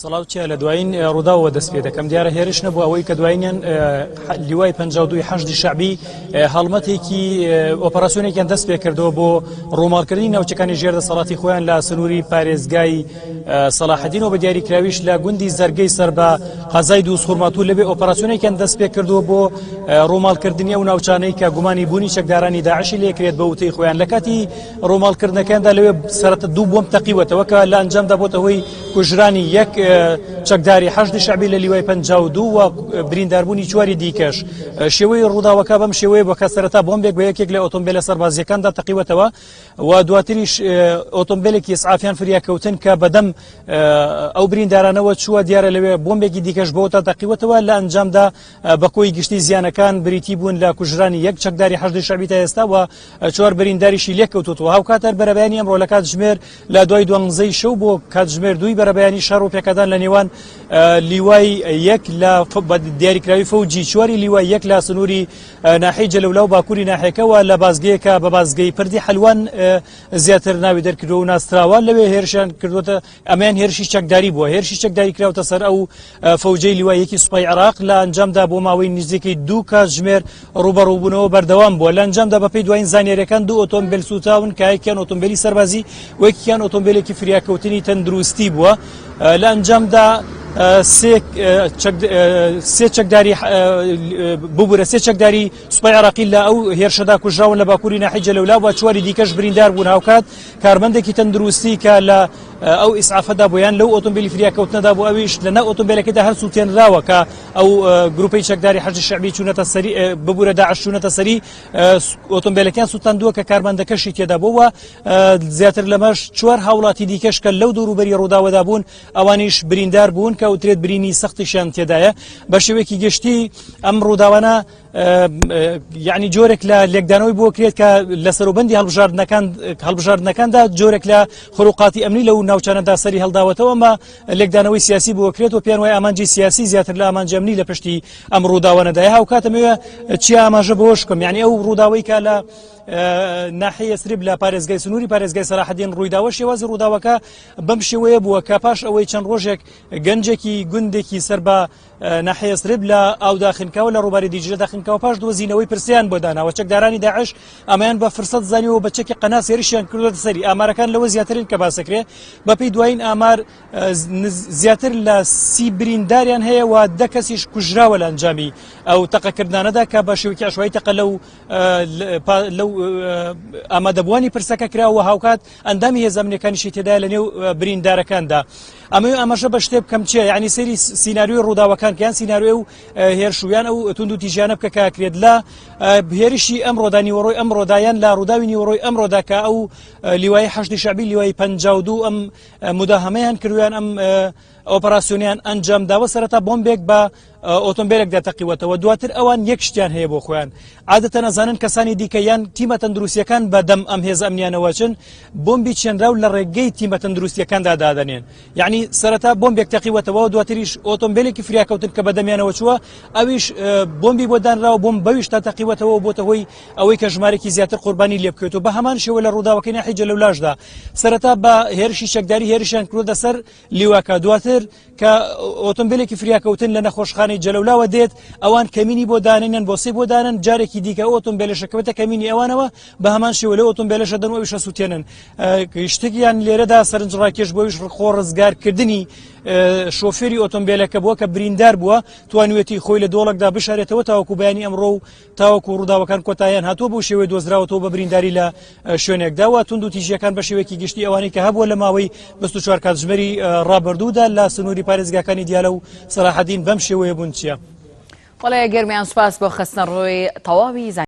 سڵاو چیا لە دوایین ڕووداوەوە دەست پێ دەکەم دیارە هێرش نەبوو ئەوەی کە دوایینیان لیوای 52 حەشدی شەعبی هەڵمەتێکی ئۆپەراسیۆنێکیان دەست پێ کردەوە بۆ ڕووماڵکردنی ناوچەکانی ژێر دەسەڵاتی خۆیان لە سنووری پارێزگای سەڵاحەدین و بە دیاریکراویش لە گوندی زەرگەی سەر بە قەزای دووزخورماتوو لەوێ ئۆپەراسیۆنێکیان دەست پێ کردووە بۆ ڕووماڵکردنی ئەو ناوچانەی کە گومانی بوونی چەکدارانی داعشی لێکرێت بە وتەی خۆیان لە کاتی ڕووماڵکردنەکاندا لەوێ سەرەتا دوو بۆمب تەقیوەتەوە کە لە ئەنجامدا بۆتە هۆی کوژرانی یەک چەکداری حەشدی شەعبی لە لیوای 52 و برینداربوونی چواری دیکەش شێوەی ڕووداوەکە بەم شێوەیە بووە کە سەرەتا بۆمبێک بە یەکێک لە ئۆتۆمبیلە سەربازیەکاندا تەقیوەتەوە و دواتریش ئۆتۆمبیلێکی ئیسعافیان فریاکەوتن کە بەدەم ئەو بریندارانەوە چووە دیارە لەوێ بۆمبێکی دیکەش بۆ تا تەقیوەتەوە لە ئەنجامدا بە کۆی گشتی زیانەکان بریتی بوون لە کوژرانی یەک چەکداری حەشدی شەعبی تا ئێستا و چوار برینداریشی لێکەوتووەتەوە. هاوکات هەر بەرەبەیانی ئەمڕۆ لە کاتژمێر لە دوای دوانزەی شەو بۆ کاتژمێر دووی بەرەبەیانی شەڕ و پێکدادان لە نێوان لیوای یەک لە دیاریکراوی فەوجی چواری لیوای یەک لە سنووری ناحیەی جەلەولا و باکووری ناحیەکەوە لە بازگەیەکە بە بازگەی پردی حەلوان زیاتر ناوی دەرکردووە و ناسراوە لەوێ هێرشیان کردووەتە ئەمەیان هێرشی چەکداری بووە هێرشی چەکداری کراوتە سەر ئەو فەوجەی لیوای یەکی سوپای عێراق لە ئەنجامدا بۆ ماوەی نزیکەی دوو کاتژمێر ڕووبەڕووبوونەوە بەردەوام بووە لە ئەنجامدا بەپێی دوایین زانیاریەکان دوو ئۆتۆمبیل سووتاون کە یەکیان ئۆتۆمبیلی سەربازی و یەکیان ئۆتۆمبیلێکی فریاکەوتنی تەندروستی بووە لە ئەنجامدا سێ چەکداری ببورە سێ چەکداری سوپای عێراقی لە ئەو هێرشەدا کوژراون لە باکووری ناحیەی جەلەولا و چواری دیکەش بریندار بوون هاوکات کارمەندێکی تەندروستی کە لە ئەو ئیسعافەدا بوو یان لەو ئۆتۆمبیلی فریاکەوتنەدا بوو ئەویش لە ناو ئۆتۆمبیلەکەیدا هەر سووتێنراوە کە ئەو گروپەی چەکداری حەشدی شەعبی چوونەتە سەری ببوورە داعش چوونەتە سەری ئۆتۆمبیلەکەیان سووتاندووە کە کارمەندەکەشی تێدا بووە زیاتر لەمەش چوار هاوڵاتی دیکەش کە لەو دەوروبەری ڕووداوەدا بوون ئەوانیش بریندار بوون کە وترێت برینی سەختیشیان تێدایە بە شێوەیەکی گشتی ئەم ڕووداوانە یعنی جۆرێک لە لێکدانەوەی بۆ کرێت کە لە سەروبەندی هەڵبژاردنەکان هەڵبژاردنەکاندا جۆرێک لە خروقاتی ئەمنی لەو ناوچانەدا سەری هەڵداوەتەوە ئەمە لێکدانەوەی سیاسی بۆ کرێت و پێیان وای ئامانجی سیاسی زیاتر لە ئامانجی ئەمنی لە پشتی ئەم ڕووداوانەدای هاوکاتەمەوێ چی ئاماژە بۆش بکەم یعنی ئەو ڕووداوەی کە لە ناحیە سریب لە پارێزگای سنووری پارێزگای سەراحەدین ڕوویداوە شێوازی ڕووداوەکە بەم شێوەیە بووە کە پاش ئەوەی چەند ڕۆژێک گەنجێکی گوندێکی سەر بە ناحیە سرب لە ئاودا خنکاوە لە ڕووباری دیجلەدا خنکاوە پاش دۆزینەوەی پرسیان بۆ داناوە چەکدارانی داعش ئەمەیان بە فرسەت زانیەوە بە چەکی قەناس هێرشیان کردوەتە سەری ئامارەکان لەوە زیاترن کە باسەکرێ بەپێی دوایین ئامار زیاتر لە سی برینداریان هەیە و دە کەسیش کوژراوە لە ئەنجامی ئەو تەقەکردانەدا کە بە شێوەیەکی عەشوایی تەقە لەو لەو ئامادەبووانی پرسەکە کراوە هاوکات ئەندامی هێزە ئەمنیەکانیشی تێدایە لە نێو بریندارەکاندا. ئەمەوێ ئاماژە بە شتێ بکەم چیە یعنی سەیری سیناریۆی ڕووداوەکان کە یان سیناریۆی و هێرش و یان ئەو توند و تیژیانە بکە کە کرێت لە هێرشی ئەمڕۆدا نیوەڕۆی ئەمڕۆدا یان لە ڕووداوی نیوەڕۆی ئەمڕۆدا کە ئەو لیوای حەشدی شەعبی لیوای 52 ئەم مداهەمەیان کردویان ئەم ئۆپەراسیۆنیان ئەنجام داوە سەرەتا بۆمبێک بە ئۆتۆمبیلێکدا تەقیوەتەوە دواتر ئەوان یەک شتیان هەیە بۆ خۆیان عادەتەن ئەزانن کەسانی دیکە یان تیمە تەندروستیەکان بە دەم ئەم هێزە ئەمنیانەوە چن بۆمبی چێنراو لە ڕێگەی تیمە تەندروستیەکاندا دادەنێن یعنی سەرەتا بۆمبێک تەقیوەتەوە دواتریش ئۆتۆمبیلێکی فریاکەوتن کە بە دەمیانەوە چووە ئەویش بۆمبی بۆ دانراوە بۆم بەویش تا تەقیوەتەوە بۆتە هۆی ئەوەی کە ژمارێکی زیاتر قوربانی لێ بکەوێت و بە هەمان شێوە لە ڕووداوەکەی ناحیە جەلەولاشدا سەرەتا بە هێرشی چەکداری هێرشیان کردە سەر لیواکە دواتر کە ئۆتۆمبیلێکی فریاکەوتن لە نەخۆشخانەی جەلەولاوە دێت ئەوان کەمینی بۆ دانێنن بۆ سێ بۆ دانن جارێکی دیکە ئۆتۆمبیلەشەکەوتە کەمینی ئەوانەوە بە هەمان شێوە لە ئۆتۆمبیلەشە دەن و ئەویشە سووتێنن شتێکیان لێرەدا سەرنجڕاکێش بۆیش خۆ ڕزگارکردنی شۆفێری ئۆتۆمبیلەکە بووە کە بریندار بووە توانوێتی خۆی لە دۆڵێکدا بشارێتەوە تاوەکو بەیانی ئەمڕۆ و تاوەکو ڕووداوەکان کۆتاییان هاتووە بەو شێوەیە دۆزراوەتەوە بە برینداری لە شوێنێکدا و توند و تیژیەکان بە شێوەیەکی گشتی ئەوانەی کە هەبووە لە ماوەی 24 کاتژمێری ڕابردوودا لە سنووری پارێزگاکانی دیالە و سەلاحەدین بەم شێوەیە بوون چییە؟ وەڵێ گەرمیان سوپاس بۆ خستنەڕووی تەواوی زانیارییەکان.